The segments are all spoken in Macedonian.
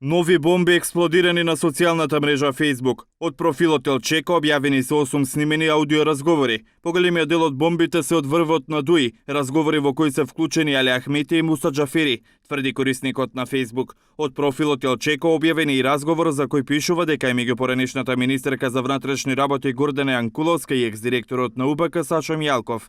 Нови бомби експлодирани на социјалната мрежа Facebook. Од профилот Елчека објавени се 8 снимени аудиоразговори. Поголемиот дел од бомбите се од врвот на Дуи, разговори во кои се вклучени Али Ахмети и Муса Џафери, тврди корисникот на Facebook. Од профилот Елчека објавени и разговор за кој пишува дека е меѓу поранешната министерка за внатрешни работи Гордана Јанкуловска и екс-директорот на УПК Сашо Мјалков.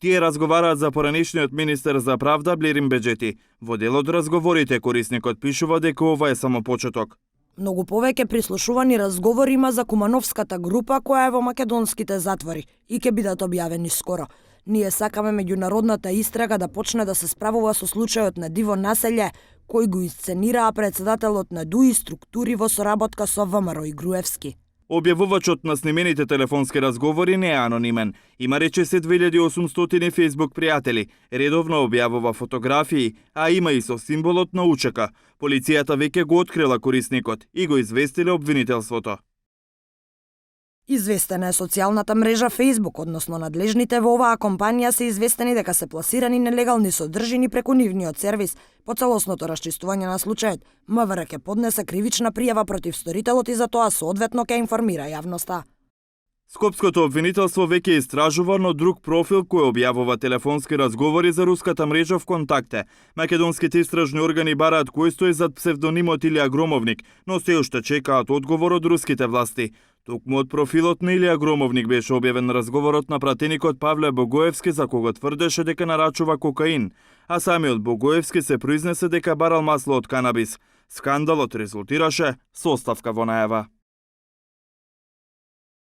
Тие разговараат за поранешниот министер за правда Блерин Беџети. Во дел од разговорите корисникот пишува дека ова е само почеток. Многу повеќе прислушувани разговори има за Кумановската група која е во македонските затвори и ќе бидат објавени скоро. Ние сакаме меѓународната истрага да почне да се справува со случајот на диво населје кој го исценираа председателот на ДУИ структури во соработка со ВМРО и Груевски. Објавувачот на снимените телефонски разговори не е анонимен. Има речиси 2800 Facebook пријатели. Редовно објавува фотографии, а има и со символот на УЧК. Полицијата веќе го открила корисникот и го известиле обвинителството. Известена е социјалната мрежа Facebook, односно надлежните во оваа компанија се известени дека се пласирани нелегални содржини преку нивниот сервис. По целосното расчистување на случајот, МВР ќе поднесе кривична пријава против сторителот и за тоа соодветно ќе информира јавноста. Скопското обвинителство веќе истражува, но друг профил кој објавува телефонски разговори за руската мрежа ВКонтакте. Македонските истражни органи бараат кој стои зад псевдонимот Илија Громовник, но се уште чекаат одговор од руските власти. Токму од профилот на Илија Громовник беше објавен разговорот на пратеникот Павле Богоевски за кого тврдеше дека нарачува кокаин, а самиот Богоевски се произнесе дека барал масло од канабис. Скандалот резултираше со оставка во најава.